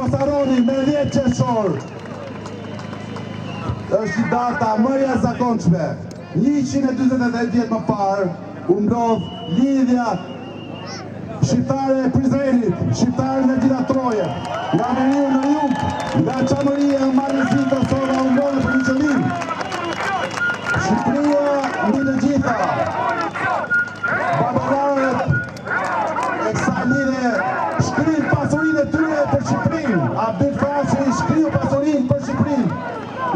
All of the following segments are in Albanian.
Mos harroni, me 10 qershor është një data më e jashtëzakonshme. 148 vjet më parë u mblodh lidhja shqiptare e Prizrenit, shqiptarë nga gjitha trojet, nga veriu në jug, nga Çamëria, Mali i Zi, Kosova u mblodhën për një qëllim. Shqipëria mbi të gjitha. Baballarët e kësaj lidhje shkrinë pasurinë e tyre për Shqipërinë. Abdyl Frashëri shkriu pasurinë për Shqipërinë.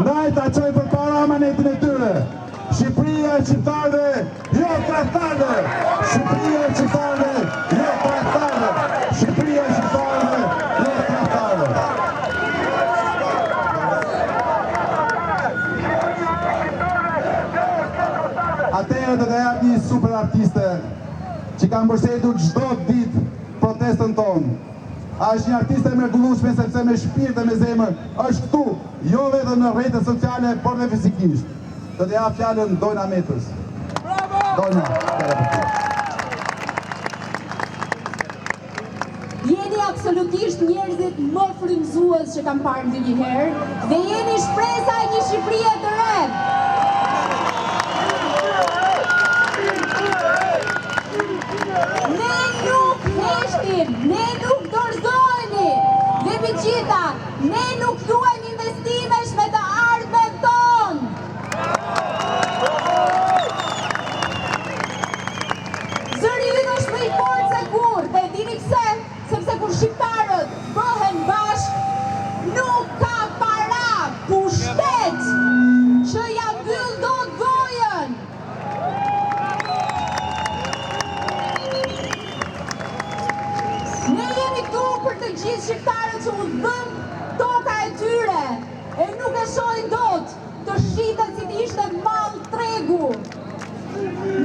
Ndaj ta çojmë përpara amanetin e tyre. Shqipëria e shqiptarëve, jo tradhtarëve. Shqipëria e shqiptarëve, jo tradhtarëve. Shqipëria e shqiptarëve, jo tradhtarëve. Atëherë do të jap një super artiste që ka mbështetur çdo ditë protestën tonë. Është një artiste e mrekullueshme sepse me shpirt dhe me zemër është këtu, jo vetëm në rrjetet sociale, por dhe fizikisht. Do të jap fjalën Dojna Metës. Dojna, fjala për ty. Jeni absolutisht njerëzit më frymëzues që kam parë ndonjëherë dhe jeni shpresa e një Shqipërie të re. Ne nuk heshtim, ne nuk dorëzohemi dhe mbi të gjitha, ne nuk luajmë investimesh me të ardhmen tonë. Zëri ynë është më i fortë se kurrë dhe e dini pse? Sepse kur shqiptarët bëhen bashkë, nuk ka para, pushtet që ja mbyll dot gojën. Ne jemi këtu për të gjithë shqiptarët që u dhemb toka e tyre e nuk e shohin dot të shitet si të ishte mall tregu.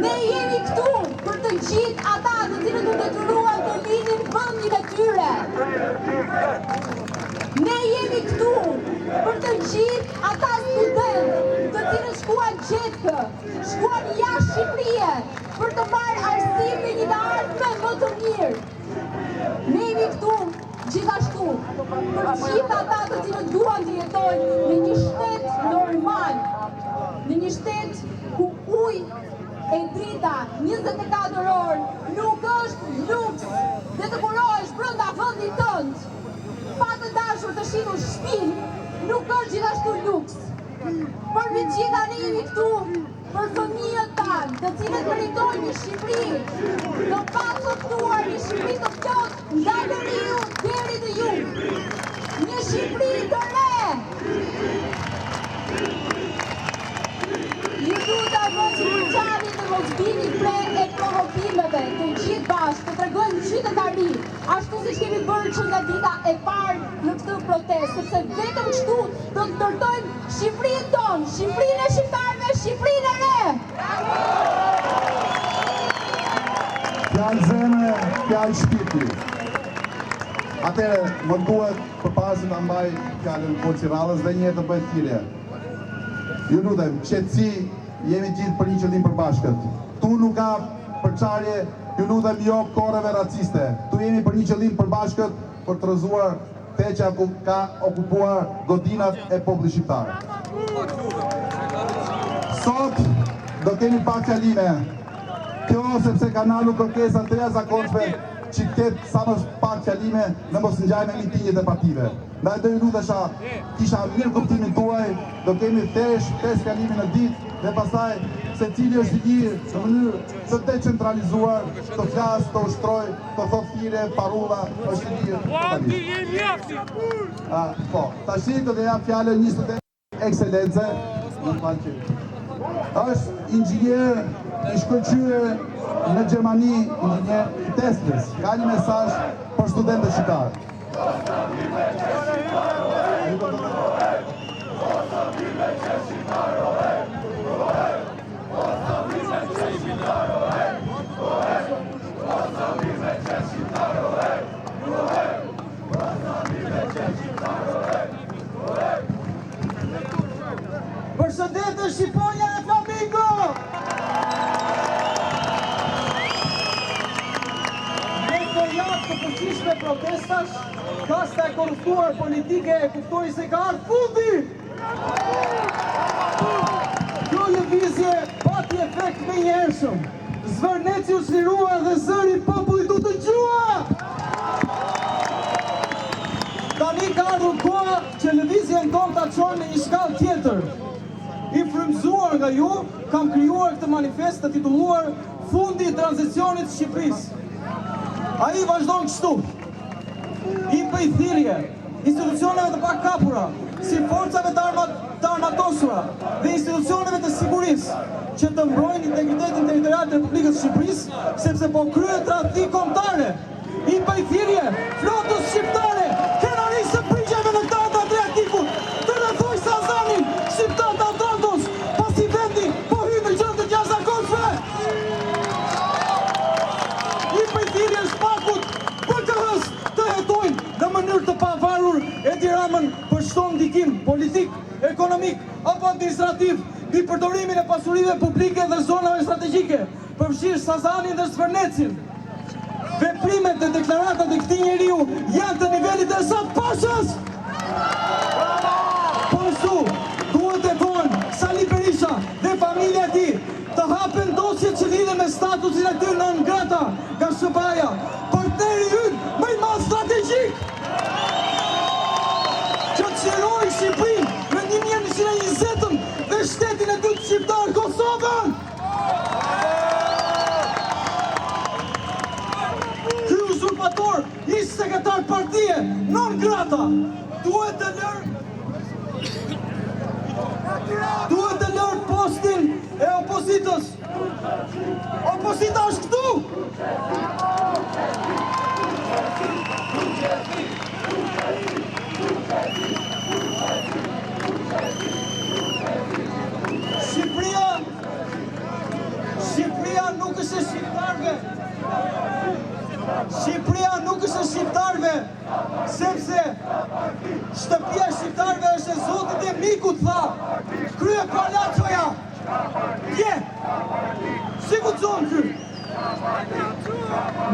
Ne jemi këtu për të gjithë ata të cilët u detyruan të linin vendin e tyre. Ne jemi këtu për të gjithë ata studentë të cilët shkuan gjetkë, shkuan jashtë Shqipërie për të marrë arsim dhe një të ardhme më të mirë. Ne jemi këtu gjithashtu për të gjithë ata të cilët duan të jetojnë në një shtet normal, në një shtet ku ujë e drita 24 orë nuk është luks dhe të kurohesh brenda vendit tënd pa të dashur të shitur shtëpinë nuk është gjithashtu luks. Por mbi të gjitha ne jemi këtu për fëmijët tanë, të cilët meritojnë një Shqipëri të pacoptuar, një Shqipëri të plotë nga veriu deri në jug. Një Shqipëri të re. Ju lutem mos u përçani dhe mos bini pre e provokimeve, të gjithë bashkë të tregojmë qytetari, ashtu siç kemi bërë që nga dita e parë në këtë protestë, sepse vetëm kështu do të ndërtojmë Shqipërinë tonë, Shqipërinë e shqiptarëve, Shqipërinë e re. Fjalë zemre, fjalë shpirti. Atëherë, më duhet përpara se ta mbaj fjalën folësi i radhës dhe një herë të bëj thirrje. Ju lutem, qetësi, jemi gjithë për një qëllim përbashkët. Ktu nuk ka përçarje, ju lutem jo koreve raciste. Ktu jemi për një qëllim përbashkët për të rrëzuar këtë që ka okupuar godinat e popullit shqiptar. Sot do kemi pak fjalime. Kjo sepse kanë ardhur kërkesa të jashtëzakonshme që të ketë sa më pak fjalime dhe mos ngjajmë me mitingjet e partive. Ndaj do ju lutesha, kisha mirë kuptimin tuaj, do kemi thjesht 5 fjalime në ditë dhe pastaj secili është i lirë në mënyrë të decentralizuar të flasë, të ushtrojë, të thotë thirrje, parulla, është i lirë totalisht. Ah, po, tashi do të jap fjalën një student ekselence, më fal që është inxhinier i shkëlqyer në Gjermani, inxhinier i Teslës. Ka një mesazh për studentët shqiptarë. Përshëndetje Shqiponja dhe Flamingo! Në këtë javë të fuqishme për. protestash, kasta e korruptuar politike e kuptoi se ka ardhur fundi! Kjo lëvizje pati efekt të menjëhershëm. Zvërneci u çlirua dhe zëri i popullit u dëgjua! Tani ka ardhur koha që lëvizjen tonë ta çojmë në një shkallë tjetër. I frymëzuar nga ju, kam krijuar këtë manifest të titulluar Fundi i tranzicionit të Shqipërisë. Ai vazhdon kështu. I bëj thirrje institucioneve të pakapura, si forcave të arma të armatosura dhe institucioneve të sigurisë, që të mbrojnë integritetin territorial të Republikës së Shqipërisë, sepse po kryhet tradhti kombëtare. I bëj thirrje flotës shqiptare, krenarisë së brigjeve në këtë anë të Adriatikut, të rrethojë Sazanin shqiptar të Otrantos, pasi vendi po hyn në gjendje të jashtëzakonshme. I bëj thirrje SPAK-ut, BKH-së të hetojnë në mënyrë të pavarur Edi Ramën për çdo ndikim politik, ekonomik apo administrativ mbi përdorimin e pasurive publike dhe zonave strategjike, përfshirë Sazanin dhe Zvërnecin. Veprimet dhe deklaratat e këtij njeriu janë të nivelit të Esat Pashës! Po ashtu, duhet të hetohen Sali Berisha dhe familja e tij, të hapen dosjet që lidhen me statusin e tyre non grata nga SHBA-ja, partneri ynë më i madh strategjik! Që çliroi Shqipërinë në 1920-ën dhe shtetin e dytë shqiptar Kosovën! Ky uzurpator, ish sekretar partie, non grata, duhet të lërë duhet të lërë postin e opozitës. Opozita është këtu! Shqipëria Shqipëria nuk është e shqiptarëve. Shqipëria nuk është e shqiptarëve, sepse shtëpia e shqiptarëve është e Zotit dhe mikut, tha kryepalaçoja. Dje, si guxon ky?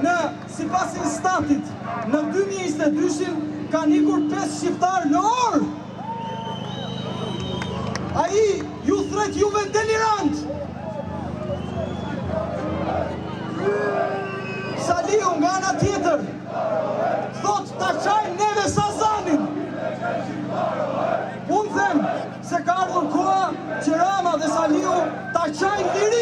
Në, sipas Instatit, në 2022-shin kanë ikur 5 shqiptarë në orë. Ai ju thret juve delirant! Saliu nga ana tjetër thotë ta çajmë neve Sazanin. Unë them se ka ardhur koha që Rama dhe Saliu ta çajnë lirinë.